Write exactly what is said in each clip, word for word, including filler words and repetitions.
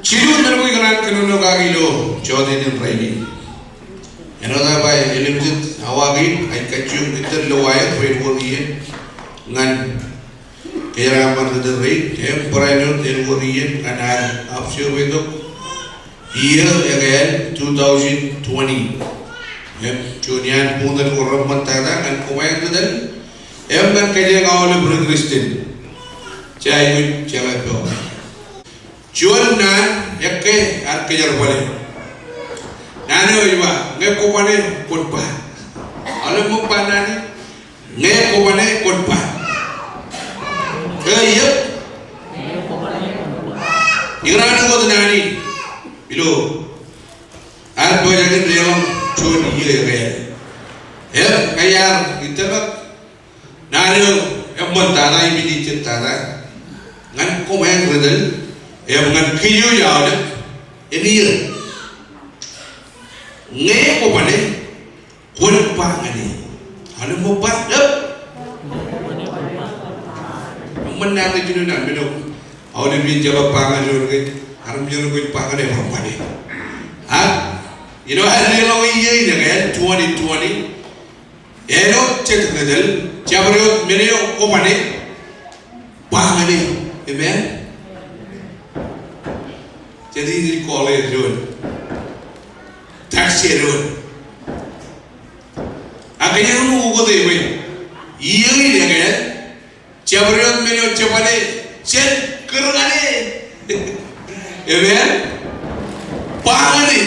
Jilu men ko ikōṇaan kōnono kaki ilo jota in rainin. Āinwōt aō ba elimjej awa kein, ij kajjioñ ittōn lowaan bwe en wōr iien ñan kōjeraaṃṃan ri tōl rein, im barāinwōt en wōr iien ñan ad observe tok iiō ekāāl two thousand twenty. Im juon iaan buñtōn ko reṃṃantata ñan koṃeañ ri tōl im ñan kōjeañ aolep ri Kristian. Jej aikuj jeḷā pok. Juon naan ekkā ear kōjerbale. Naan eo ej ba, ñe kwō ban e, kwōn ba. Aolep ṃōk ba naan e, ñe kwō ban e, kwōn ba. Eo, yep. Ikōṇaan ukōt naan in ilo ad pojak in deḷọñ juon iiō ekāāl. Im ña iar ittōmak naan eo eṃṃantata im ejejjet tata ñan koṃeañ ri tōl im ñan kōj aolep. Im iiō, ñe kwō ban e, kwōn ba ñan e. Aolep ṃōk ba, yep. Eṃṃan naan eo ej ilo naan, men eo aolep iien jeḷā ba ñan juon ke, armej ro kwōj ba ñan e, bar ban e. Ha? Ilo ad deḷọñ iiō in ekāāl twenty twenty, āinwōt jet ri tōl, jabdewōt men eo kwō ban e, ba ñan e. Amen. Jet in ej call e doon. Text e doon. Ak kōjeañ ukōt e bwe iiō in ekāāl, jabdewōt men eo jej ban e, jen kūr ñan e. Amen. Ba ñan e.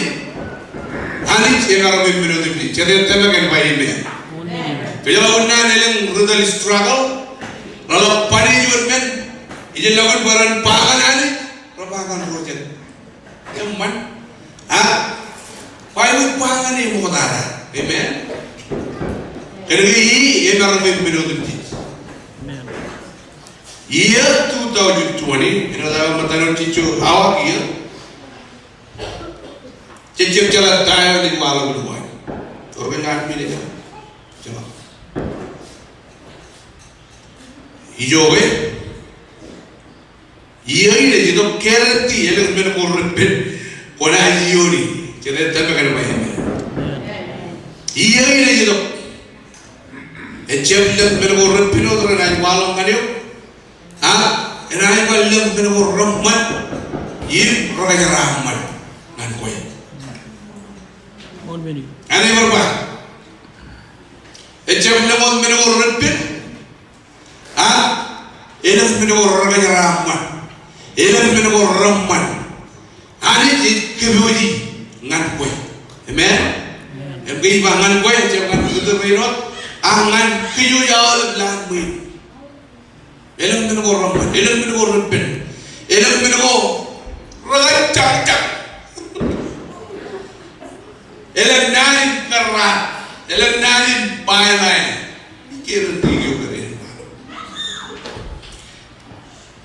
Anij emaroñ in men otemjej. Jete tōmak en ba amen. Amen. Kōjeḷā unin an elōñ ri tōl struggle, reḷak ban e juon men, ijellọkin bwe ren ba ñan Anij, rej ba ñan ro jet. Eṃṃan. A, Baibōḷ ba ñan e ṃoktata. Amen. Kōnke e emaroñ in men otemjej. Amen. Iiō two thousand twenty, āinwōt aō ṃōttan eo jej awa kiiō. Jej jab jeḷā ta eo ej waḷọk ilo waj. Ewōr ke ñan men eo. Jeḷā. Ijoke, iiō in ej itok guarantee, elōñ men ko reppen kwōnaaj iioni. Jete tōmak en ba amen. Iiō in ej itok. Ejjab lōñ men ko reppen wōt renaaj waḷọk ñan eok. A, enaaj ba lōñ men ko reṃṃan im rekajeraaṃṃan ñan kwe. Amen. Āinwōt bar ba, ejjab lōñ wōt men ko reppen. A, elōñ men ko rekajeraaṃṃan. Elōñ men ko reṃṃan. Anij ej kōpooji ñan kwe. Amen. Im ke ij ba ñan kwe, ejjab ñan ri tōl rein wōt, a ñan kōj aolep lowaan ṃwiin. Elōñ men ko reṃṃan, elōñ men ko reppen, elōñ men ko rekajjakjak. Elōñ naan in kōrā, elōñ naan in baebae. Ij guarantee eok kōn men in.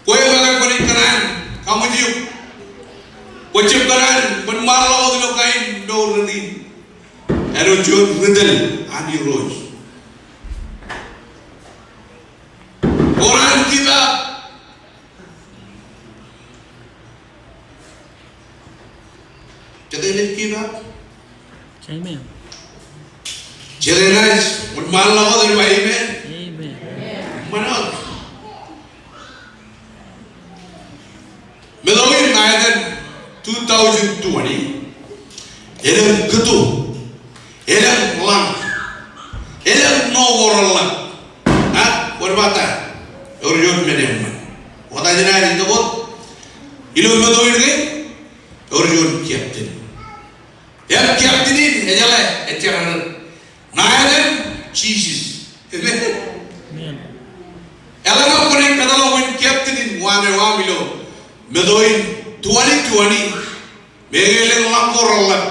Kwe eo kwōnaaj kōṇaan kaṃōj eok. Kwōjab kōṇaan, kwōn ṃaanḷọk wōt ilo kain mour rein. Āinwōt juon ri tōl an Irooj. Kwōnaaj give up. Jete ej give up? Amen. Jete ej, kwōn ṃaanḷọk wōt im ba amen. Amen. Ṃanot. Meto in ṇa etan two thousand twenty, elōñ kōto, elōñ ḷañ, elōñ ṇo ko reḷḷap. A, kwōn ba ta? Ewōr juon men eṃṃan. Wōt eo enaaj itok wōt ilo meto in ke, ewōr juon captain. Im captain in, ejeḷā, ejjeḷā. Ṇa etan Jisōs. Amen. Amen. Eḷaññe kwōnaaj kōtḷọk wūnin captain in wāween aṃ ilo meto in twenty twenty, meñe elōñ ḷañ ko reḷḷap,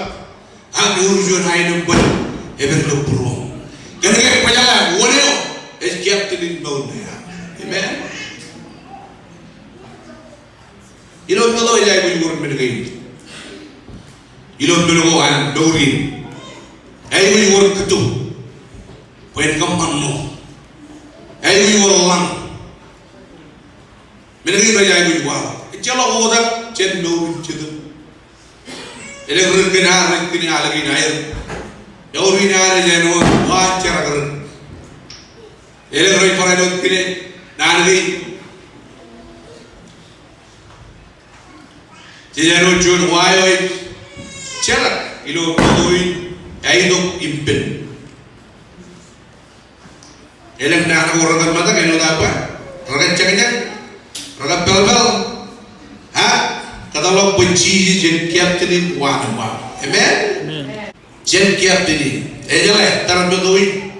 ak ewōr juon high number epād ilo būruōṃ. Kōnke kwōjeḷā wōn eo ej captain in mour ṇe aṃ. Amen. Ilo meto ej aikuj wōr men kein. Ilo men ko an mour in. Aikuj wōr kōto. Bwe en kōṃṃan ṇo. Aikuj wōr ḷañ. Men kein rej aikuj waḷọk. Ejjeḷọk oktak jān mour in Jetōb Elōñ ri kōn ad, ri kōn ad, ri kōn aer. Ewōr in ad ej āinwōt wa jerak ri. Elōñ rej barāinwōt kile naan kein. Jej āinwōt juon wa eo ej jerak ilo meto in, āinwōt ippān. Elōñ naan ko rekōmetak āinwōt aō ba, rekajekjek, rekapālpāl. Ha? Kōtḷọk bwe Jisōs en captain in wa eo. Amen? Amen. Jen captain in. Ejeḷā tar meto in.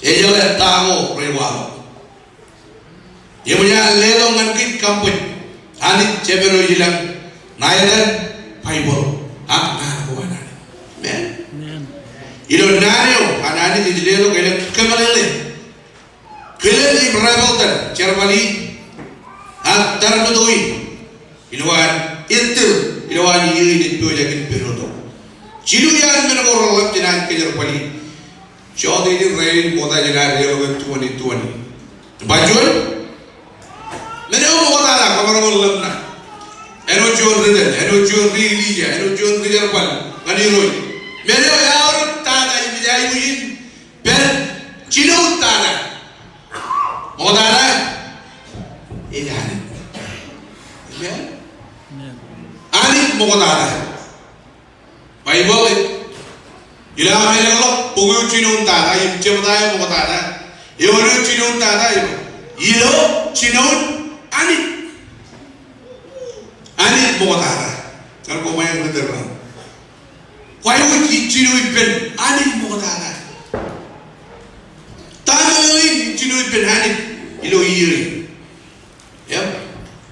Ejeḷā ta ko rej waḷọk. Eṃōj an letok ñan kōj kaṃṃoolol Anij Jemem eo ej ilañ ṇa etan Baibōḷ ak naan ko an Anij. Amen. Amen. Ilo naan eo an Anij ej letok elōñ kōmeḷeḷe. Kōlel im rebōḷtan jerbal in ak tar meto in. Ilowaan ettōr, ilowaan iiō in ej pojak in pād tok. Jilu iaan men ko reḷap jān an kōjerbal in. Jota in rainin ṃokta jān ad leḷọk twenty twenty. Ba juon? Men eo ṃoktata kōṃṃan ḷōmṇak. Āinwōt juon ri tōl, āinwōt juon ri eklejia, āinwōt juon ri jerbal ñan Irooj. Men eo eaorōk tata im ej aikuj in pād jinoin tata. Ṃoktata ej Anij. Amen? Amen. Anij ṃoktata. Baibōḷ ej ilo aṃ elōkḷọk bok eo jinoin tata, im jebta eo ṃoktata, ewōr eo jinoin tata eo. Ilo jinoin Anij. Anij ṃoktata. Ñan koṃ eo ri tōl raṇ. Kwōj aikuj in jino ippān Anij ṃoktata. Ta meḷeḷein in jino ippān Anij ilo iiō in? Yep.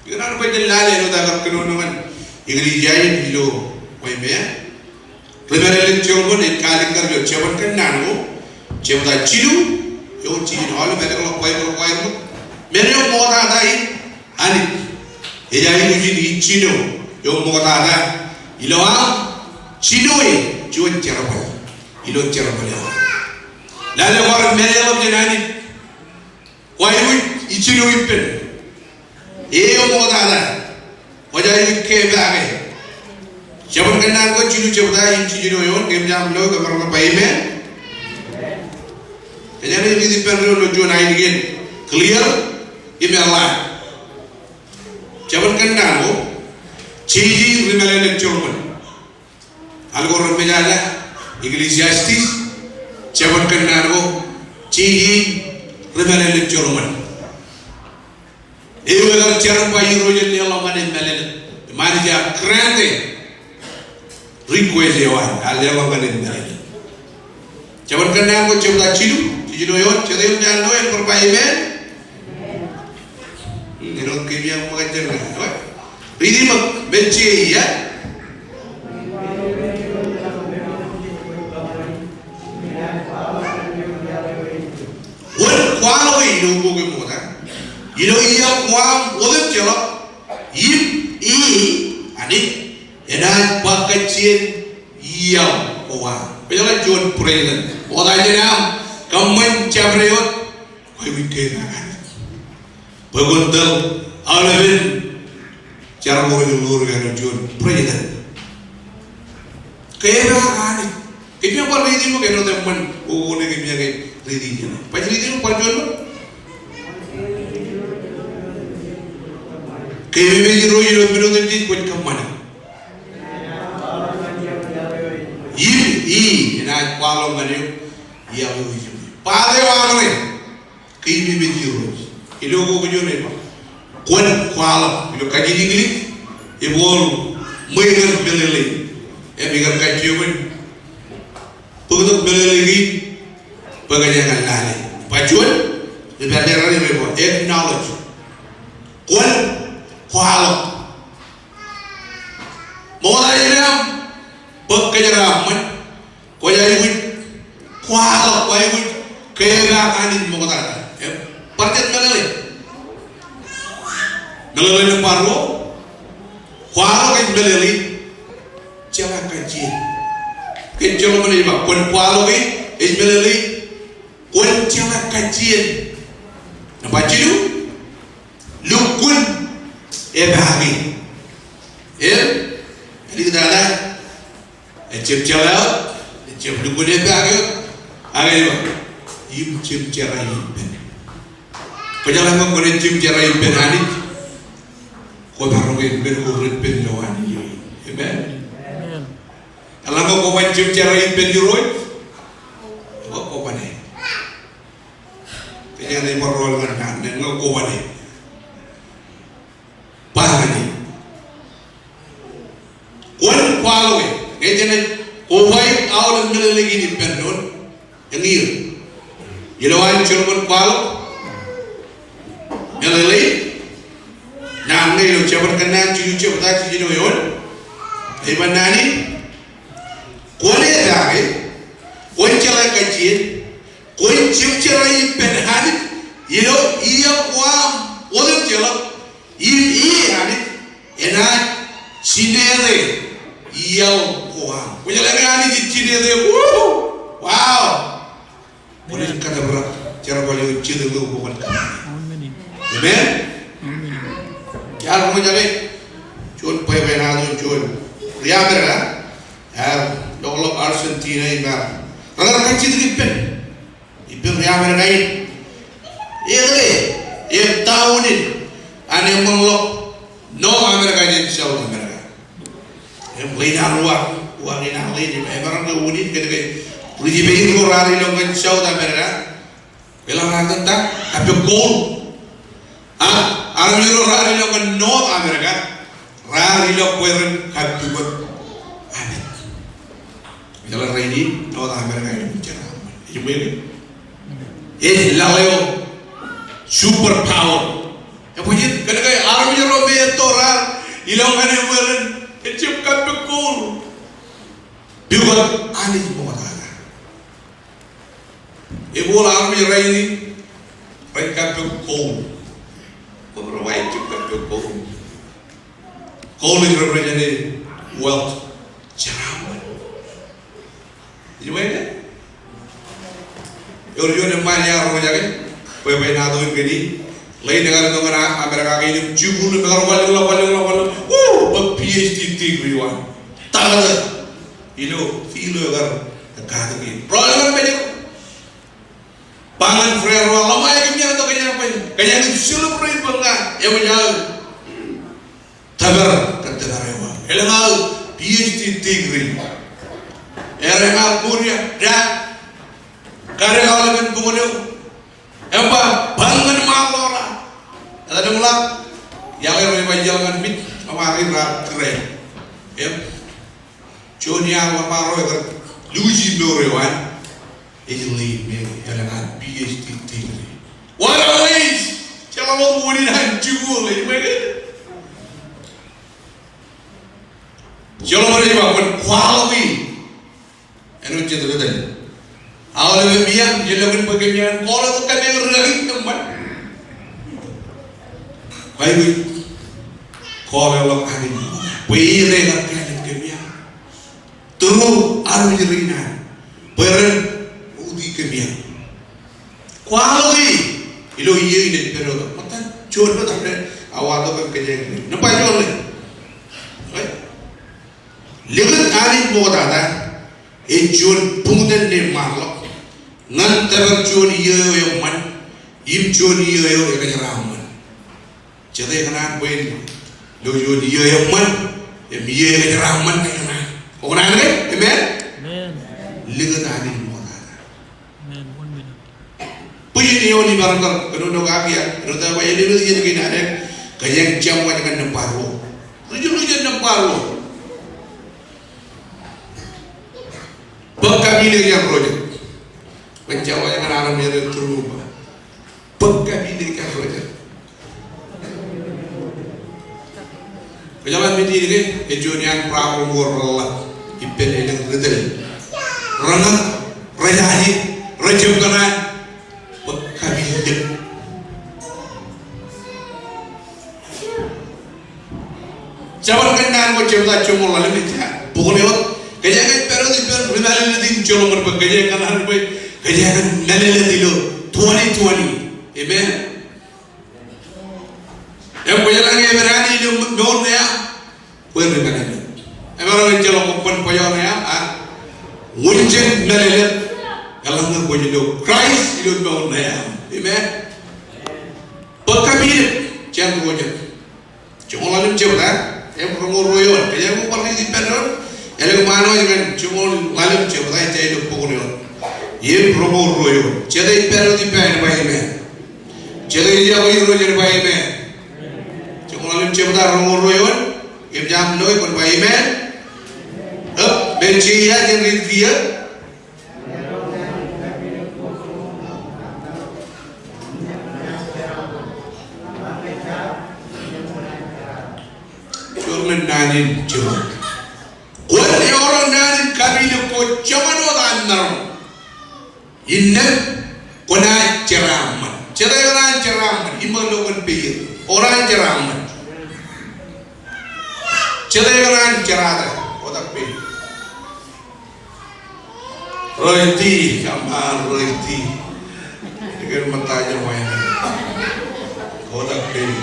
Ikōṇaan bwe jen lale āinwōt aō kōnono ñan eklejia in ilo Waimea. Ri mālōtlōt Solomon ej kalikkar ilo Jabōn Kōnnaan ko, jebta jilu, eo ej in aolep elōkḷọk Baibōḷ ko aer ṃōk. Men eo ṃoktata in Anij ej aikuj in jino eo ṃoktata ilo aṃ jinoe juon jerbal ilo jerbal eo aṃ. Lale kwaar meḷeḷe jān Anij. Kwōj aikuj in jino ippān e eo ṃoktata. Kwōj aikuj kepaake. Jabōn Kōnnaan ko jilu jebta im jiljino eoon, kōm jaṃ lo kōmro ṇa ba amen. Kōjeañ ej riiti ippān ro ilo juon ainikien clear im eḷap. Jabōn Kōnnaan ko, jeje in ri mālōtlōt Solomon. Al ko remejaja, Ecclesiastes, Jabōn Kōnnaan ko, jeje in ri mālōtlōt Solomon. Eo ekar jerbal Irooj en leḷọk ñan e mālōtlōt. Im Anij ear grant e request eo an, ear leḷọk ñan e mālōtlōt. Jabōn Kōnnaan ko jebta jilu, jiljino eoon, jete eoon jān lo en bar ba amen. Hmm, āinwōt kōm iaan ṃōk jān ña. Riiti ṃōk, men jeje ia. Kwōn kwaḷọke ilo ukok e ṃokta. Ilo iiō ko aṃ otemjeḷọk. Im e, Anij, enaaj ba kajjien iiō ko aṃ. Kwōjeḷā juon president. Ṃokta jān aṃ kōṃṃan jabdewōt. Kwōj aikuj kepaak Anij bwe kwōn tōl aolepen jar ko rej ḷoor ilo juon president. Kepaak Anij. Kōm iaan bar riiti ṃōk āinwōt eṃṃan ukok ṇe kōm iaan ke riiti jān e. Baj riiti ṃōk bar juon ṃōk. Keememej Irooj ilo men otemjej kwōj kōṃṃane. Im e enaaj kwaḷọk ñan eok iiō eo ej ṃōj. Baj eo aṃ ṇe. Keememej Irooj. Ilo ukok eo ej ba, kwōn kwaḷọk. Ilo kajin English, ebooḷ ṃweiuk meḷeḷe. Im ikar kajjioñ bōktok meḷeḷe kein bwe kōjeañ lale. Baj juon, ri pālle raṇe rej ba acknowledge. Kwōn kwaḷọk. Ṃokta jān aṃ bōk kōjeraaṃṃan. Kwōj aikuj kwaḷọk, kwōj aikuj kepaak Anij ṃoktata. Im bar jet meḷeḷe. Meḷeḷe nōṃba ruo. Kwaḷọk ej meḷeḷe jeḷā kajjien. Ke Solomon ej ba, kwōn kwaḷọk e ej meḷeḷe, kwōn jeḷā kajjien. Nōṃba jilu. Lukkuun epaake. Im, āliktata, Jab jeḷā wōt, jab lukkuun epaak eok, ak ej ba, im jab jerā ippān. Kwōjeḷā ñe kwōnaaj jab jerā ippān Anij, kwō maroñ in men ko ren ippān ilo Anij eo in. Amen. Amen. Eḷaññe kwō ban jab jerā ippān Irooj, kwō, kwō bane. Kōjeañ bar rool ñan naan, ñe kwō bane. Ba ñan e. Kwōn kwaḷọk e. Ñe jenaaj, kwō ba aolep meḷeḷe kein ippān doon. Eñin. Ilo an Solomon kwaḷọk meḷeḷe in. Naan ṇe ilo jabōt kōnnaan jilu jebta jiljino eoon. Ej ba naan in. Kwōn epaake. Kwōn jeḷā kajjien. Kwōn jab jerā ippān Anij ilo iaḷ ko aṃ otemjeḷọk, im e Anij enaaj jinete iaḷ ko aṃ. Kwōjeḷā ñe Anij ej jinete, woo! Wow! Kwōnaaj kōtōprak jerbal eo jet ilo bok in. Amen. Amen. Iar ṃōjale juon bwebwenato juon ri Amerika, ear loḷọk Argentina im ear, rekar kajjitōk ippān ippān ri Amerika in. Etke, im town in an eṃṃanḷọk North America jān South America. Im ḷein an uwaak, uwaak in an ḷein, im emaroñ ke unin kōn ke ri Jipin ro raar ilọk ñan South America, kwōjeḷā raar itōn ta? Kappok gold. Ak armej ro raar ilọk ñan North America, raar ilọk bwe ren kappukot amet. Kwōjeḷā rainin North America ej jeraṃṃan. Ej ṃool ke? Ej laḷ eo super power. Eṃōj, kōn ke armej ro me etto raar ilọk ñan e bwe ren, ren jab kappok gold. Pukot Anij ṃoktata. Eṃool armej rainin rej kappok gold. Bwe rej jab kappok gold. Gold ej represent e wealth. Jeraṃṃan. Ej ṃool ke? Ewōr juon eṃṃaan ear roñjake bwebwenato in kōn e. Ḷein ekar itok ñan Amerika kein im jikuuḷ im ekar wanlōñḷọk, wanlōñḷọk, wanlōñḷọk. Woo! Bōk PhD degree eo an. Doctor. Ilo field eo ekar katak e. Ro ḷọk ñan Mājro. Ba ñan friend ro, ḷōṃae kōm iaan tok, kōjeañ bwe, kōjeañ celebrate bwe ña eṃōj aō tōpar kōn tōpar eo aō. Elōñ aō PhD degree. Ear eṃṃaan Korea, dad. Kar aolepen bukwōn eo. Im ba, ba ñan ṃaanḷọk raar. Etan im ḷak, iọkwe ro ej ba iọkwe ñan mej, ḷōṃaro raar kūr e. Im juon iaan ḷōṃaro ekar luuji mour eo an. Ej ḷein me elōñ an PhD degree. What a waste! Jeḷā ḷọk unin an jikuuḷ, ej ṃool ke? Solomon ej ba kwōn kwaḷọk e. Āinwōt jet eo etan. Aolep eṃṃaan, jen lọk in bwe kōm iaan call eo tok kōm iaan ri-kaki eṃṃan. Baibull, call eo ḷọk Anij. Bwe e ekar kāālōt kōm iaan. Through armej rein an. Bwe ren uti kōm iaan. Kwaḷọk e ilo iiō in ej pād tok. Ṃōttan juon ṃōttan eo awa tok kōn kōjeañ. Nōṃba juon ṇe. Right? Likūt Anij ṃoktata ej juon buñtōn ṇe ṃaanḷọk ñan tōpar juon iiō eo eṃṃan im juon iiō eo ekōjeraaṃṃan. Jete kōṇaan bwe en lo juon iiō eṃṃan im iiō ekōjeraaṃṃan kōṇaan. Kwō kōṇaan ke? Amen? Amen. Likūt Anij ṃoktata. Amen. One minute. Bwijin eo imaroñ kar kōnono kaki ak kōnono ta ba āinwōt iien kein ad kōjeañ jab waj ñan nōṃba ruo. Ri-jiljilimjuon nōṃba ruo. Bōk kapilōk eo ro jet. Kwōn jab waj ñan armej ro tūrū ba. Bōk kapilōk eo ro jet. Kwōjeḷā men in ke, ej juon iaan problem ko reḷap ippān elōñ ri tōl. Reñak, rejaje, rejjab kōṇaan, bōk kapilōk. Jabōt Kōnnaan ko jebta joñoul ḷalem ej ba, bok ṇe wōt, kōjeañ pād wōt ippān ri-mālōtlōt in Solomon bwe kōjeañ kōṇaan bwe kōjeañ mālōtlōt ilo twenty twenty. Amen. Im kwōjeḷā ñe eṃōj Anij ilo mour ṇe aṃ, kwōj ri-mālōtlōt. Emaroñ in ejjeḷọk kwōn bōk ṇe aṃ, a Wūnin jen mālōtlōt eḷaññe kwōj lo Kraist ilo mour ṇe aṃ. Amen. Bōk kapilōk jān ro jet. Joñoul ḷalem jebta, im roñoul ruo eoon. Kōjeañ bar riiti ippān doon. Elōñ ṃaan wōt ñan joñoul ḷalem jebta ej ilo bok eo. Im roñoul ruo eoon. Jete ippān wōt ippa en ba amen. Jete ej iọkwe Irooj en ba amen. Joñoul ḷalem jebta roñoul ruo eoon. Im jab ṇe kwōn ba amen. Ep, men jeia jen riit kiiō. Joñoul ṇe naan in jebta. Kwōn eoro naan in kapilōk ko joñan wōt an maroñ. Innām kwōnaaj jeraaṃṃan. Jete ekōṇaan jeraaṃṃan? Im ṃōk lo kōn peid. Ekōṇaan jeraaṃṃan. Jete ekōṇaan jerata? Otak peid. Rōjti, kōṃṃan rōjti. Ekōṇaan ṃōttan jān wāween. Otak peid.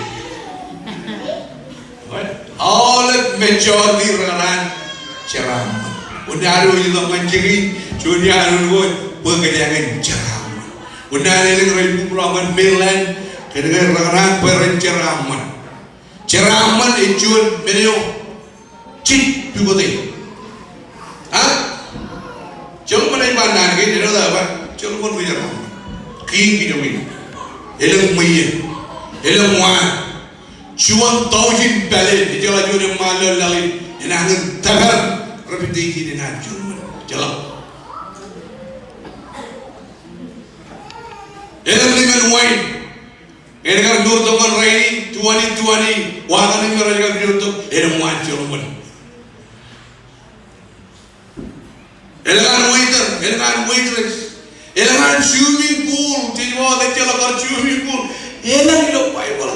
Aolep majority rekōṇaan jeraaṃṃan. Unin ad ilo itok ñan jikin, juon iaan ko bwe kōjeañ in jeraaṃṃan. Unin ad elōñ rej bōkḷọk ñan mainland, kōnke rekōṇaan bwe ren jeraaṃṃan. Jeraaṃṃan ej juon men eo jej pukot e. Ha? Solomon ej ba naan kein, ej ba, Solomon ri jeraaṃṃan. Kiiñ kijoñ in. Elōñ ṃweiie. Elōñ waan. Juon taujin pāleen, ejjeḷọk juon eṃṃaan ilo laḷ in, enañin tōpar reputation in an Solomon. Ejjeḷọk. Elōñ limōn wain. Ej kar mour tok ñan rainin, twenty twenty, wa kar limōn rej kar mour tok, elōñ waan Solomon. Elōñ an waiter, elōñ an waitress. Elōñ an swimming pool, jej ba wōt ejjeḷọk kar swimming pool. Elōñ ilo Baibōḷ.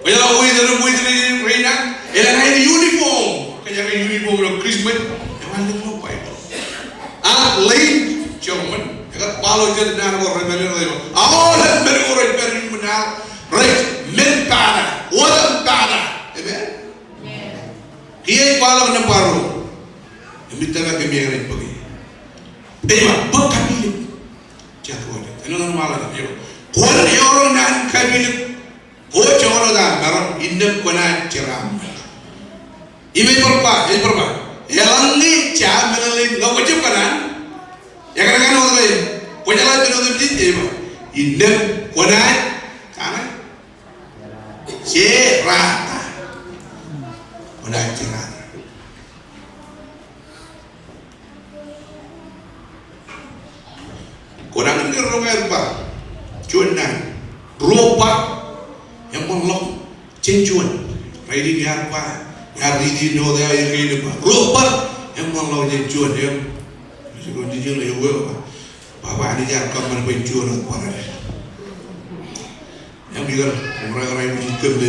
Kwōjeḷā waiter im waitress in rein an, elōñ an uniform. Kōjeañ in uniform ilo Christmas, eṃṃan ilo Baibōḷ. Ak ḷein Solomon, ekar follow jet naan ko rej pād ilo. Aolep men ko rej pād ilo ṃōṇōṇō, rej men pata, otem pata. Amen? Kiiō ej kwaḷọk nōṃba ruo. Im ij tōmak kōmij rej bōke. Ej ba, bōk kapilōk jān ro jet. Āinwōt an waḷọk ej ba, kwōn eoro naan kapilōk ko joñan wōt aṃ maroñ, innām kwōnaaj jeraaṃṃan. Im ej bar ba, ej bar ba, eḷaññe jea meḷeḷein ñe kwōj jab kōṇaan, ekar kōṇaan wōt eo, kwō jeḷā men otemjej, ej ba, innām kwōnaaj, kōṇaan, jerata. Kwōnaaj jerata. Kwōnaaj kōṇaan ro bar ba, juon naan, ruo bar eṃṃanḷọk jān juon. Rainin iar ba, iar riiti ṇe wōt eo ej ba, ruo bar eṃṃanḷọk jān juon, im ej ba, Baba Anij ear kōṃṃan bwe juon wōt bar. Im ikar, im raṇ, raṇ, im ij kōṃṃan bwe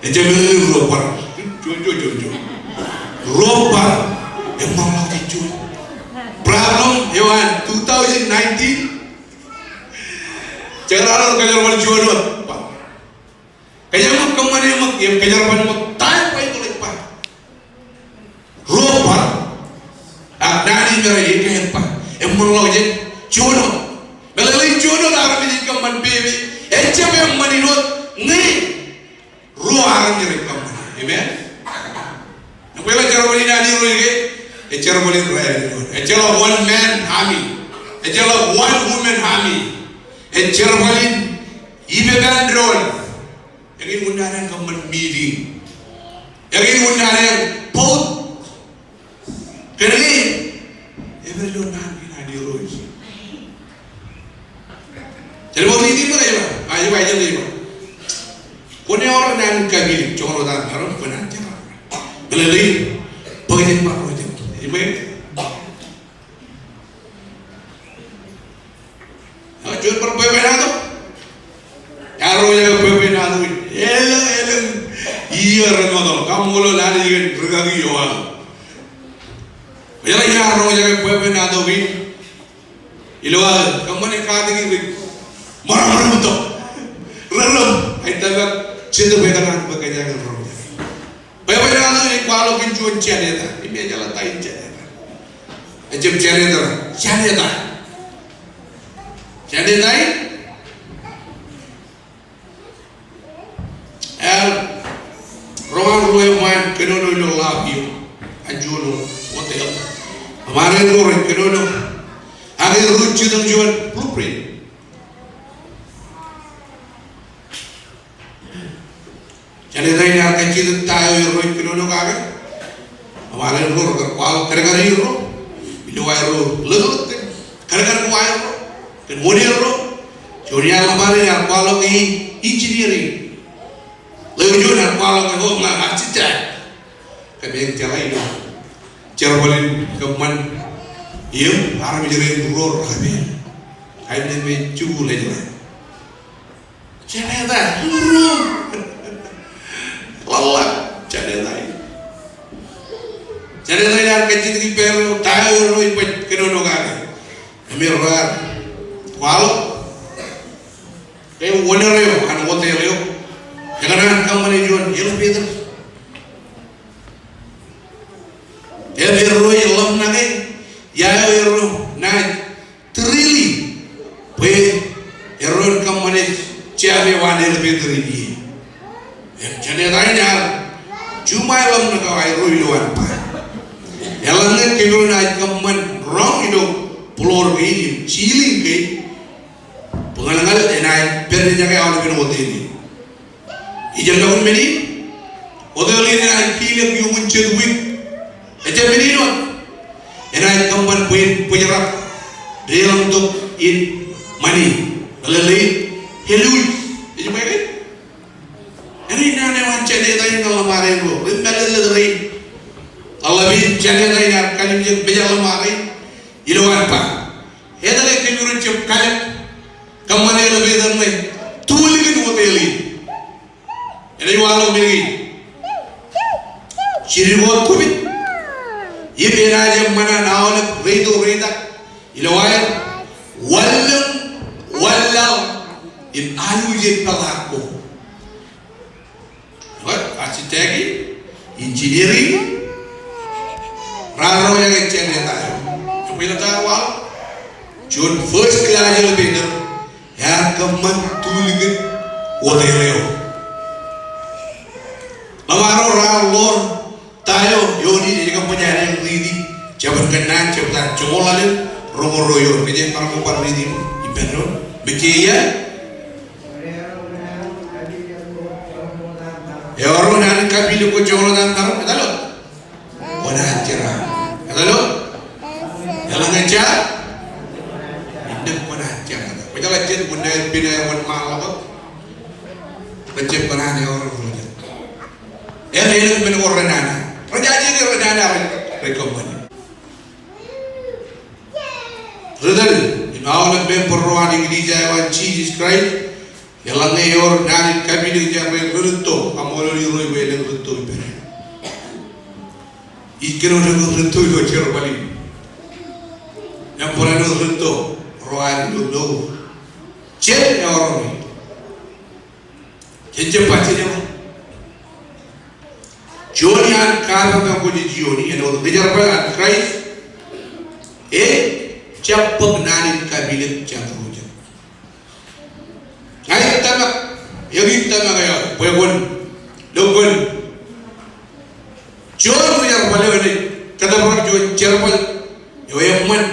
ejjab meḷeḷein ruo bar. Juon, juon, juon, juon. Ruo bar eṃṃanḷọk jān juon. Problem eo an two thousand nineteen. Jekdọọn kōjerbal juon wōt bar. Kōjeañ ṃōk kōṃṃane ṃōk, im kōjerbal ṃōk ta eo Baibōḷ ej ba. Ruo bar. Ak naan in me rej ba, eṃṃanḷọk jān juon wōt. Meḷeḷein juon wōt armej ej kōṃṃan pepe. Ejjab eṃṃan in wōt ñe ruo armej rej kōṃṃane. Amen. Im bwe ḷe jerbal in an Irooj ke, ej jerbal in raelep in wōt. Ejjeḷọk one man army. Ejjeḷọk one woman army. Ej jerbal in ippān doon. Eñin unin an kōṃṃan meeting. Eñin unin an vote. Kōnke, ej pād ilo naan kein an Irooj. Jen bar riiti ṃōk ej ba, a, ej ba, ej ba. Kwōn eoro naan in kapilōk, joñan wōt aṃ maroñ, kwōnaaj jeraaṃṃan. Meḷeḷein, bōk jet bar ro jet. Ej ba, Ak juon bar bwebwenato. Iar ro eo bwebwenato in. Elōñ, elōñ. Iiō remootḷọk. Kaṃṃoolol Anij kōn rūkaki eo aō. Kwōjeḷā iar ro eo bwebwenato in. Ilo aō. Kōṃṃane katak in ri. Ṃōṇōṇō ṃōttok. Rōrōm. Ej tōmak. Jete bwe kōṇaan bwe kōjeañ in ro eo. Bwebwenato in ej kwaḷọk kōn juon janita. Im ejeḷā ta in janita. Ejjab Janeta, Janeta. Janeta in ear roñoul ruo eṃṃaan kōnono ilo lobby eo an juon hotel. Ṃaanḷọk ro rej kōnono. Ak erro jitōñ juon blueprint. Janeta in ear kajjitōk ta eo erro ej kōnono kake. Ṃaanḷọk ro rekar kwaḷọk kadkad erro ilo aerro ḷōñḷōñ kōn kadkad ko aerro kōn wōn erro. Juon iaan ḷōṃaro ear kwaḷọk e engineering. Ḷeo juon ear kwaḷọk e homeland architect. Kōmij jeḷā ilo jerbal in kōṃṃan im armej rein ruo rekapeel. Kain eo me jikuuḷ ej ḷe. Janeta, ruo. Ḷaḷḷap, Janeta in. Janeta in ear kajjitōk ippāerro ta eo erro ej baj kōnono kake. Im erro ear kwaḷọk ke owner eo an hotel eo ekōṇaan kōṃṃane juon elevator. Im erro ej ḷōmṇake ia eo erro naaj tūrili bwe erro en kōṃṃane jab eo an elevator in ie. Im Janeta in ear juṃae ḷōmṇak eo aerro ilowaan ba, eḷaññe kōjro naaj kōṃṃan roñ ilo floor kein im ceiling kein, bwe ñan ñan enaaj pād jake aolepen hotel in. Ijellọkun men in, hotel in enaaj kilōk iuṃwin jet wiik. Ejjab men in wōt. Enaaj kōṃṃan bwe en bōjrak deḷọñ tok in ṃani. Ḷeḷḷe in, Helui. Ej bwe ke? Eñin naan eo an Janeta in ñan ḷōṃaro ro, ri mālōtlōt rein. Ḷaḷḷap in Janeta in ear kallimjek mejān ḷōṃaro in ilowaan ba, etke kōjro jab kalōk kōṃṃane elevator ṇe tulikin hotel in? Enaaj waḷọk men kein. Jidik wōt kobit. Im enaaj eṃṃan an aolep reito reitak ilo aer wanlōñ wanlaḷ im aluje peḷaak ko. Ewōr, architect in, engineer in, raar roñjake Janeta eo. Eṃōj ḷọk ta ear waḷọk? Juon first class elevator ear kōṃṃan tulikin hotel eo. Ḷōṃaro raar ḷoor ta eo eoon in ej kōṃṃan āinwōt riiti, jabōn Kōnnaan jebta joñoul ḷalem roñoul ruo eoon. Kōjeañ kar bar riiti ippān doon. Mejje ia? Eoro naan in kapilōk ko joñoul ḷalem ṇe. Etal ḷọk. Kwōnaaj jeraaṃṃan. Etal ḷọk. Eḷaññe ejja, innām kwōnaaj jeraaṃṃan. Kwōjeḷā jet wōn naaj pen aer wōnṃaanḷọk wōt, rej jab kōṇaan eoro ro jet. Eḷaññe men ko renana, rej jaje ke renana rej, rej kōṃṃani. Ri tōl im aolep member ro an eklejia eo an Jisōs Kraist, eḷaññe ewōr naan in kapilōk jān ro rūtto, kaṃṃoolol Irooj bwe elōñ rūtto ippād. Ij kōnono kōn rūtto ilo jerbal in. Im barāinwōt rūtto ro an ilo mour. Jen eoro ro. Jen jab ba jen eoro. Juon iaan kapepe ko jej iioni, āinwōt ri jerbal an Kraist, ejjab bōk naan in kapilōk jān ro jet. Ña ij tōmak, eñin tōmak eo, bwe kwōn, lo kwōn. Juon ri jerbal eo enaaj kōtōprak juon jerbal eo eṃṃan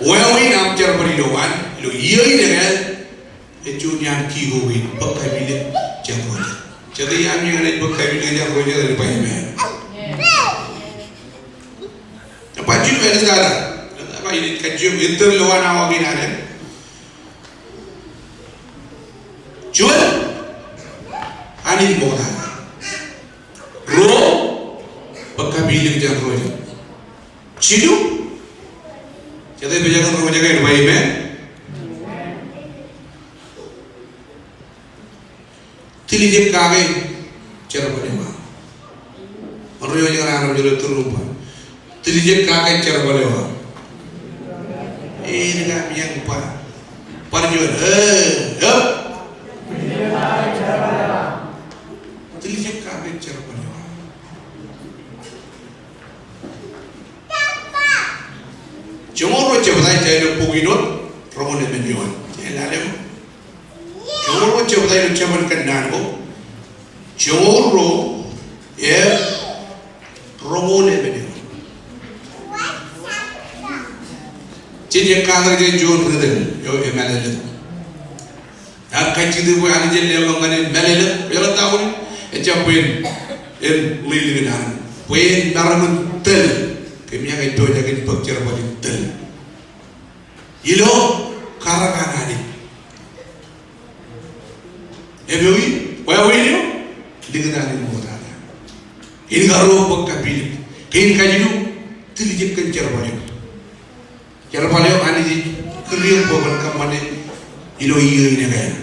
wāween aṃ jerbal ilowaan, ilo iiō in ekāāl, ej juon iaan key ko kein, bōk kapilōk jān ro jet. Jete iaan eñin ej bōk kapilōk jān ro jet, ej ba amen. Ej ba jilu āliktata. Ej ba in kajjioñ ettōr lowaan awa kein ad. Juon, Anij ṃoktata. Ruo, bōk kapilōk jān ro jet. Jilu, jete pejak in ro jet ke, ej ba amen. Tiljek kake jerbal eo aṃ. Bar juon eo aṃ, bar juon eo aṃ. Tiljek kake jerbal eo aṃ. Eñin kab eñin ba. Bar juon. Ee, eo. Tiljek kake jerbal eo aṃ. roñoul emān eoon. Eḷaḷ eo. Joñoul ruo jebta ilo jabōn Kōnnaan ko. Joñoul ruo, e, roñoul emān eoon. Jej katak jān juon ri tōl eo emālōtlōt. Ak kajjitōk bwe Anij en leḷọk ñan e mālōtlōt, bwe eḷap ta unin, ejjab bwe en, en lilik in an, bwe en maroñ in tōl, kōm iaan ej pojak in bōk jerbal in tōl. Ilo karōk an Anij. Ewi, wāween eo, likūt an in ṃoktata. In karuo bōk kapilōk, ke in kajilu, tiljek kōn jerbal eo. Jerbal eo Anij ej kūr eok bwe kwōn kōṃṃane ilo iiō in ekāāl.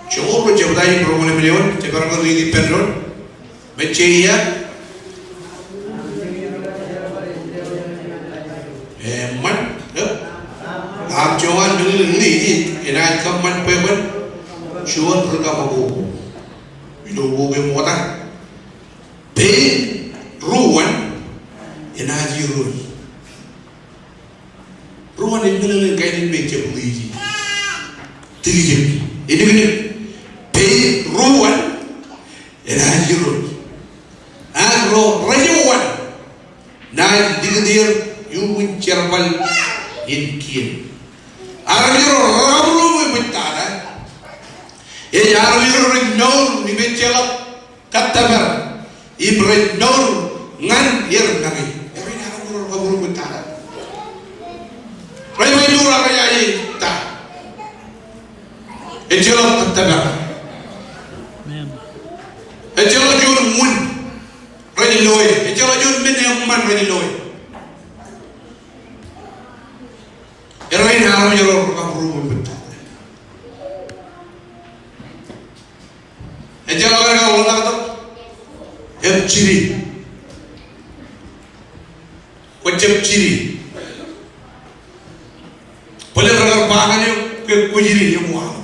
Joñoul ruo jebta in roñoul emān eoon, jemaroñ ke riiti ippān doon. Mejje ia. Eṃṃan, e? Ak joñan meḷeḷe in, enaaj kōṃṃan bwe kwōn juon ri kaṃakoko ilo uwe ṃokta. Pein ruwaan enaaj irooj. Ruwaan ej meḷeḷe in kain in me ejjab ḷeeji. Tiljek. Eniknik. Pein ruwaan enaaj irooj. Ak ro rejwaan naaj likūt er iuṃwin jerbal in kien. Armej ro rej kabbūroṃōj tata. Ej armej ro rej mour im ejjeḷọk kōttōpar im rej mour ñan er make. Ej armej ro rej kabbūroṃōj tata. Rej mour ak rej aje ta. Ejjeḷọk kōttōpar. Amen. Ejjeḷọk juon wūn rej loe. Ejjeḷọk juon men eṃṃan rej loe. Erro in armej ro rej kabbūroṃōj tata. Ejjeḷọk ke kwōn ḷotak tok im jide. Kwōjjab jide. Bōlen rekar ba ñan eok ke kwōjide im waḷọk.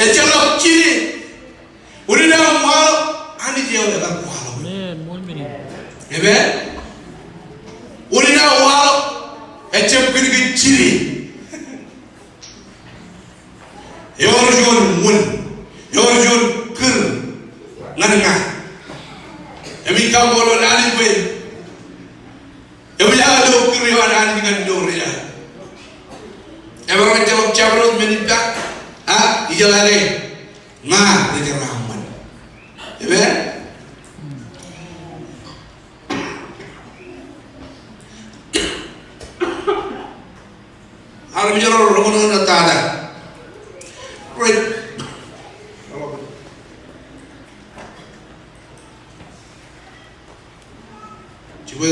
Ejjeḷọk jide. Unin aō waḷọk, Anij eo ekar kwaḷọk. Amen. Ṃool men in. Amen. Unin aō waḷọk, ejjab kōn ke jide. Ewōr juon wūn, ewōr juon kūr ñan ña. Im ij kaṃṃoolol Anij bwe eṃōj aō lo kūr eo an Anij ñan lo ri-ḷaḷ. Emaroñ ejjeḷọk jabdewōt men in pā, a, ijeḷā ke ña ri-jeraaṃṃan. Amen. Armej ro rej roñoul ṇe tata. Rej. Jibwe.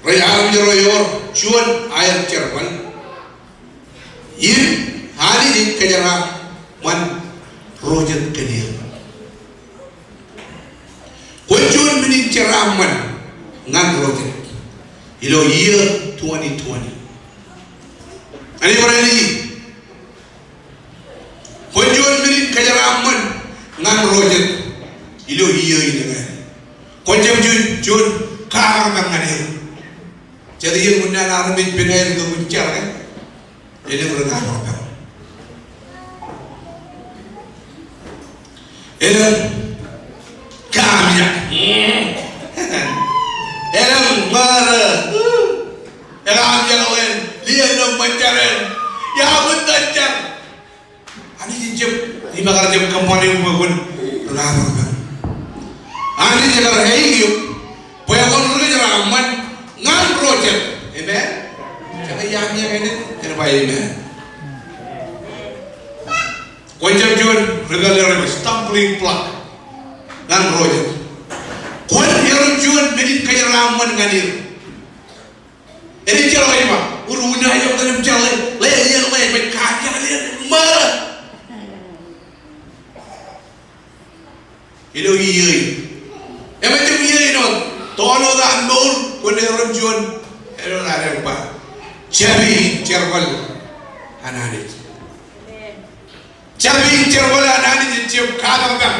Rej armej ro ewōr juon aer jerbal. Im Anij ej kōjeraaṃṃan ro jet kōn er. Kwōn juon men in jeraaṃṃan ñan ro jet ilo iiō twenty twenty. Anij bar ālij. Kwōn juon men in kōjeraaṃṃan ñan ro jet ilo iiō in ekāāl. Kwōn jab juon, juon kapañpañ ñan er. Jet iien unin an armej pen aer tok im jar ke. Elōñ ri-kapañpañ. Elōñ kaamijak. Elōñ ṃaara. Ekaamijak ḷeeṇ, lien ṇe ṃōn jar eṇ. Iọkwe tok jar. Anij ejjab, im ekar jab kōṃṃane eok bwe kwōn ri-kapañpañ. Anij ekar aikuj eok bwe kwōn ri-kōjeraaṃṃan ñan ro jet. Amen. Jen iaan iọkwe ṇe, jen ba amen. Kwōn jab juon ri-pālle ro, stumbling block ñan ro jet. Kwōn erom juon men in kōjeraaṃṃan ñan er. Enaaj jeḷā ej ba, wōr unin aō iọkwe ṇe im jeḷā, ḷe, ḷe, ḷe, ḷe, Ilo iiō in. Eṃōj im iiō in wōt. Tōn wōt an mour, kwōn erom juon. Āinwōt ad ba. Jabdewōt jerbal an Anij. Jabdewōt jerbal an Anij ejjab kapañ.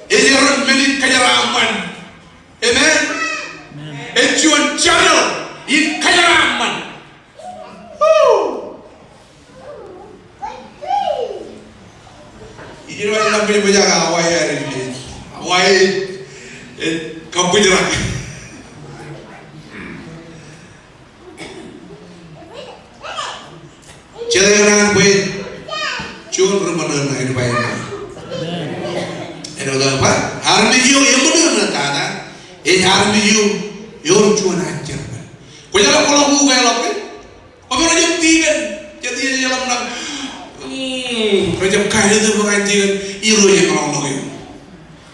Ej erom men in kōjeraaṃṃan. Amen? Ej juon channel in kōjeraaṃṃan. Woo! Ij ba ij ḷak bwe ij ba ij Hawaii, Hawaii, eh, kabwijrak. Jet eo an bwe juon ri ṃōṇōṇō in ba eo. Āinwōt ba, armej eo eṃōṇōṇō tata, ej armej eo ewōr juon an jerbal. Kwōjeḷā kwō ḷọk ukeḷọk ke? Kwō bar jab tikōn, jet iien ej ḷōmṇak. Hmm, kwō jab kain eo bwe kain tikōn, Irooj eṃōṇōṇō eok.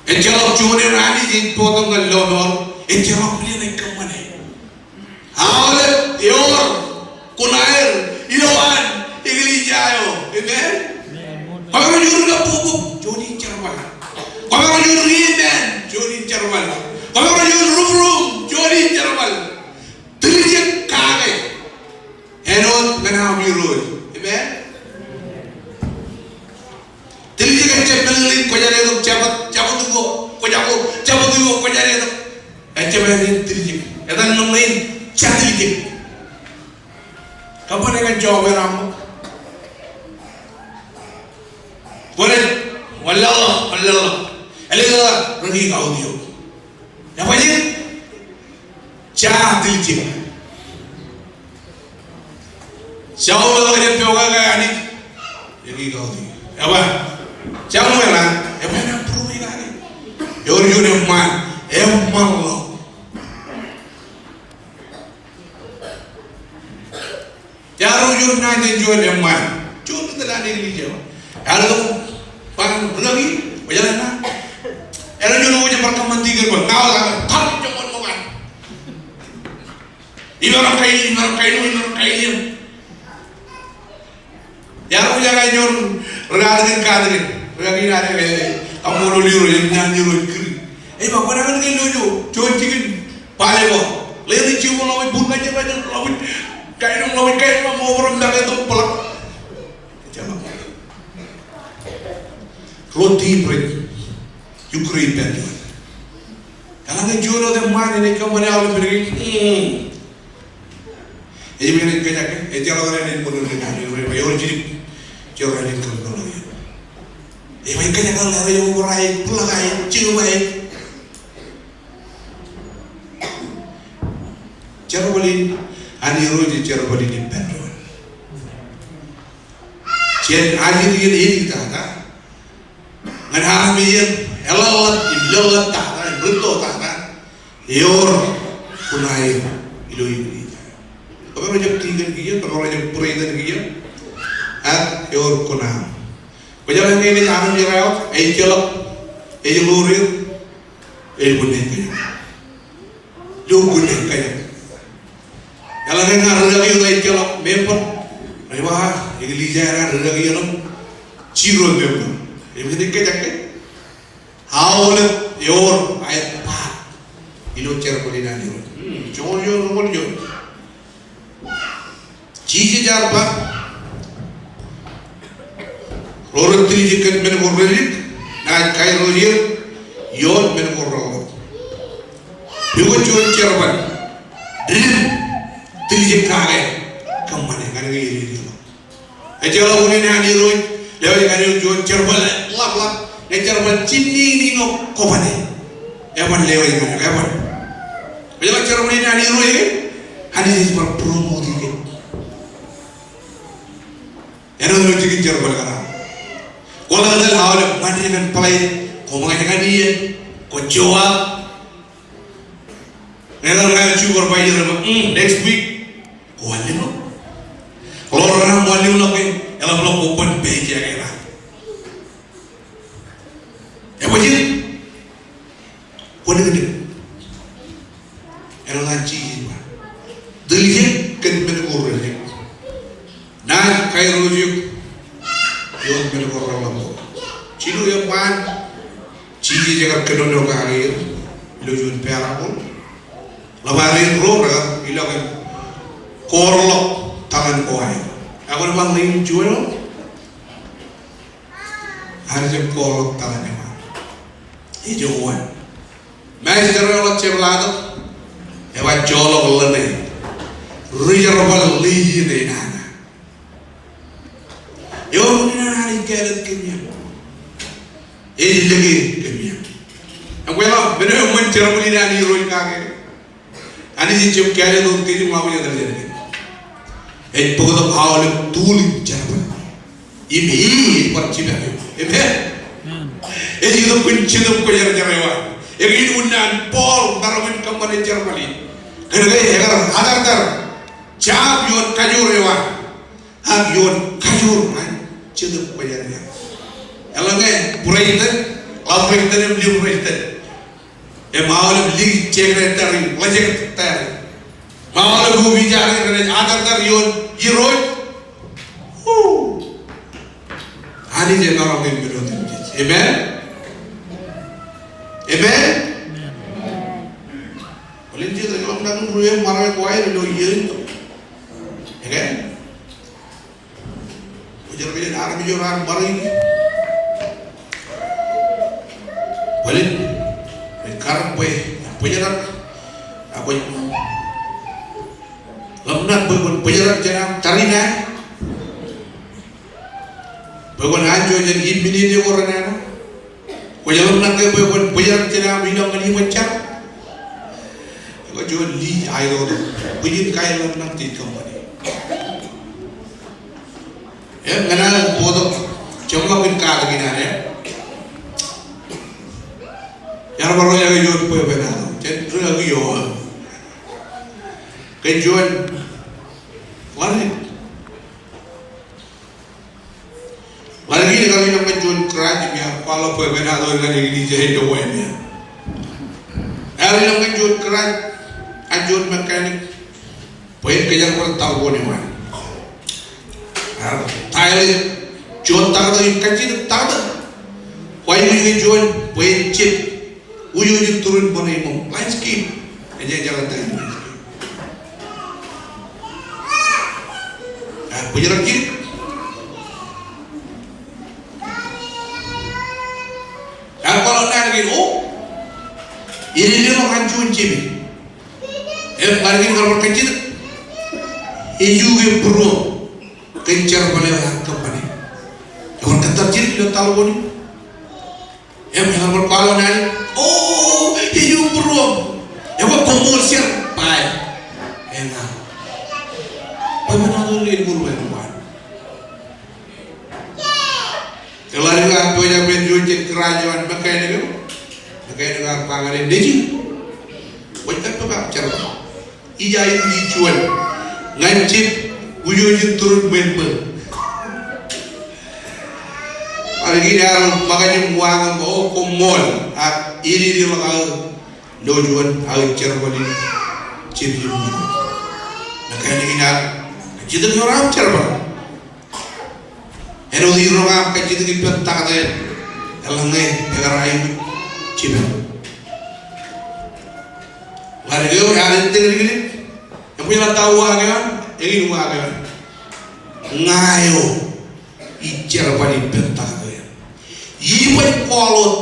Ejjeḷọk juon eo Anij ej bōktok ñan lọmọọr, ejjeḷọk ri eo ej kōṃṃane. Aolep ewōr kuṇaer ilowaan eklejia eo. Amen. Kwō bar juon ri kabbokbok, juon in jerbal. Kwō bar juon ri eṃṃan, juon in jerbal. Kwō bar juon rūmrūm, juon in jerbal. Tiljek kake. Āinwōt ñan aṃ Irooj. Amen. Tiljek ejjab meḷeḷein kwōj āliktata, jabōt, jabōt eo, kwōj jako, jabōt eo, kwōj āliktata. Ejjab meḷeḷein tiljek. Etan meḷeḷein jatiljek. Kōṃṃane ñan job eo aṃ. Kwōnaaj wanlaḷḷọk, wanlaḷḷọk. Āliktata, rikaki kautiok. Ebajeet? Jatiljek. Saul eo ej pokake Anij. Ekikautiej. Eba. Samuel eo, eba enaaj būruō ikake. Ewōr juon eṃṃaan. Eṃṃanḷọk. Iar juon naaj juon eṃṃaan. Juon ri tōl an eklejia. Iar tok ban rikaki, bwe jeḷā na. Iar juon eo ej bar kōṃṃan tikōn bwe ña wōt aō, kar joñan ṃōk an. Imaroñ kain, imaroñ kain, imaroñ kain. Iar eo ej ñan ri katakin, katakin. Rikaki in ad, eh, kaṃṃoolol Irooj, im ñan Irooj kūr. Ej ba, kwōnaaj kōn ke lo juon, juon jikin. Bale ko. Ḷeeḷe jikin ḷọk, bun ñan jerbal, ḷọk. Kain, ḷọk, kain, ṃōk, ṃōk, ṃōk, ṃōk, ṃōk. Ejjeḷọk. Ruo team rej ukwe ippān juon. Eḷaññe juon wōt eṃṃaan enaaj kōṃṃane aolep men kein. Hmm. Ej ba enaaj kōjak ke, ejjeḷọk enaaj ṃōṇōṇō ke, ewōr jidik. Ejjeḷọk enaaj kōṃṃane. Ej ba ej kōjak ke, ewōr aer, bōḷak aer, jibwābwe aer. Jerbal in an Irooj ej jerbal in ippān doon. Jen ajri in edik tata. Ñan armej in eḷḷap, im lōḷḷap tata, im rūtto tata. Ewōr kuṇaer ilo eklejia. Kōmro jab tikōn kiiō, kōmro jab būreiten kiiō. Ak ewōr kuṇaer. Kwōjeḷā ñe ej armej ro aō, ejjeḷọk, ej ḷoor er, ej bōlen kajjitōk. Ilo bōlen kajjitōk. Eḷaññe ña rūkaki eo ejjeḷọk member. Ej ba, eklejia eo aō rūkaki eo ej zero member. Ej bōlen kajjitōk ke? Aolep ewōr aer part ilo jerbal in an Irooj. Hmm, joñoul juon, roñoul juon. Jisōs ear ba, ro rej tiljek kōn men ko redik, naaj kairooj er ioon men ko reḷḷap. Pukot juon jerbal, dim, tiljek kake, kōṃṃane, ñan ke ededeḷọk. Ejjeḷọk unin an Irooj, lewōj ñan eok juon jerbal ḷapḷap, ñe jerbal jimniñniñ eo kwō bane. Eban lewōj ñan eok, eban. Ejjeḷọk jerbal in an Irooj ke, Anij ej bar promote e ke. Āinwōt ilo jikin jerbal kōṇaan. Kwō ḷak tōl aolep ṃanit in plane, kwō ṃōkaj ñan iien, kwō jowab. Ñe eḷap ña supervisor eo, mm, next week, kwō wanlōñḷọk. Ḷoor raṇ wanlōñḷọk ke, eḷapḷọk kwō ban paycheck e raṇ. Ebajeet? Kwōn dikdik. Āinwōt an Jisōs ba. Tiljek kōn men ko redik. Naaj kairooj eok ioon men ko reḷḷap. Jilu eṃṃaan. Jisōs ekar kōnono kake er ilo juon parable. Ḷōṃaro in ro rekar ilọk im koorḷọk taḷan ko aer. Ak kwōn ba ṇe im juon eo, ear jab koorḷọk taḷan eo an. Ej eo an. Master eo ḷọk jepḷaaktok, eba joḷọk ḷōṇe ri jerbal ḷeeje ṇe nana. Eo ṇe nana ej kāālōt kōm iaan. Ej lōke kōm iaan. Im kweilọk men eo eṃṃan jerbal in an Irooj kake. Anij ej jab kāālōt wōt kōj im ḷapḷọk jān kōj. Ej bōktok aolep tool in jerbal. Im e ej bar jipañ eok. Amen. Ej itok kōn Jetōb Kwōjarjar eo an. Eñin unin an Paul maroñ in kōṃṃane jerbal in. Kōnke ekar atartar jab ioon kajoor eo an. Ak ioon kajoor an Jetōb Kwōjarjar. Eḷaññe būreiten, ḷabreiten im libreiten. Im aolep league secretary, ḷa secretary. Im aolep officer renaaj atartar ioon Irooj. Woo. Anij emaroñ in men otemjej. Amen? Amen? Bōlen jet ej ḷōmṇak in ruo eo ṃare ko aer ilo iien in. Again? Kwōj jar bwe jen armej ro raar ṃare. Bōlen, kwōj kar bwe, bwe jen ar, ak kwōj ḷōmṇak bwe kwōn bōjrak jān aṃ tariṇae. Bwe kwōn anjọ jān imminene ko renana. Kwōj ḷōmṇak ke bwe kwōn bōjrak jān aṃ ilọk ñan iṃōn jar. Ekwe juon league aetoto. Bwijin kaelōmṇak jej kōṃṃane. Im ñan aō bōktok jeṃḷọkin katak in an e. Iar bar ro eo juon bwebwenato. Jen ri aki eo. Kōn juon ḷadik. Ḷadik in ekar ilọk ñan juon garage im iar kwaḷọk bwebwenato ñan eklejia ilo wāween. Ear ilọk ñan juon garage, ñan juon mechanic. Bwe en kōjerbal taḷboon eo an. Ear tael e juon taktō im kajjitōk taktō. Kwaikuj ke juon bwe en jab ujooj in turin ṃōṇe iṃōṃ. Landscape. Ej ejjeḷọk ta in landscape. Ear bōjrak jidik. Ear kwaḷọk naan kein, o, ededeḷọk an juon jepe. Im ḷadik in kar bar kajjitōk. Eju ke būruōm kōn jerbal eo ear kōṃṃane. Ebar kōttar jidik ilo taḷboon in. Im ear bar kwaḷọk naan in, o, eju būruōm. Ekwe koṃṃool jar, bye. Eña. Bwebwenato in ej ṃool bwe en ṃaan. Eḷap eo an pojak bwe en juon jān garage eo an mechanic eo. Mechanic eo an ba ñan e, nejin, kwōj kab pād aṃ jerbal. Ij aikuji juon ñan jab ujooj in turin ṃweo ṃō. Ḷadik in ear ṃōkaj im uwaak im ba, o, koṃṃool, ak ededeḷọk aō lo juon aō jerbal in jab im ujooj. Mechanic in ear, kajjitōk eo raar jerbal. Āinwōt iroñ aṃ kajjitōk ippān taktō eṇ, eḷaññe ekar aikuj jipañ. Ḷadik eo ear ettōñ liklik, im bwe ḷak ta uwaak eo an, eñin uwaak eo an. Ña eo ij jerbal ippān taktō eṇ. Iban kwaḷọk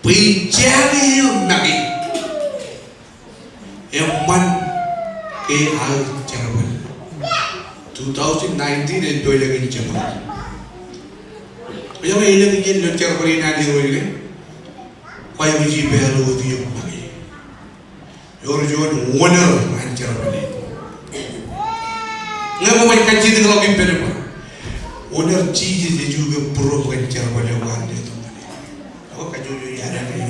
bwe ij jañe eō make. Eṃṃan ke aō jerbal. Two thousand nineteen ej pojak in jerbal. Kwōjeḷā elōñ iien ilo jerbal in an Irooj ke? Kwaikuji pād wōt ippān make. Ewōr juon owner an jerbal in. Ñe kwōj kajjitōkḷọk ippān e ba, owner Jisōs eju ke būruōm kōn jerbal eo kwaar letok ñan e. Ak kajjojo iaan e.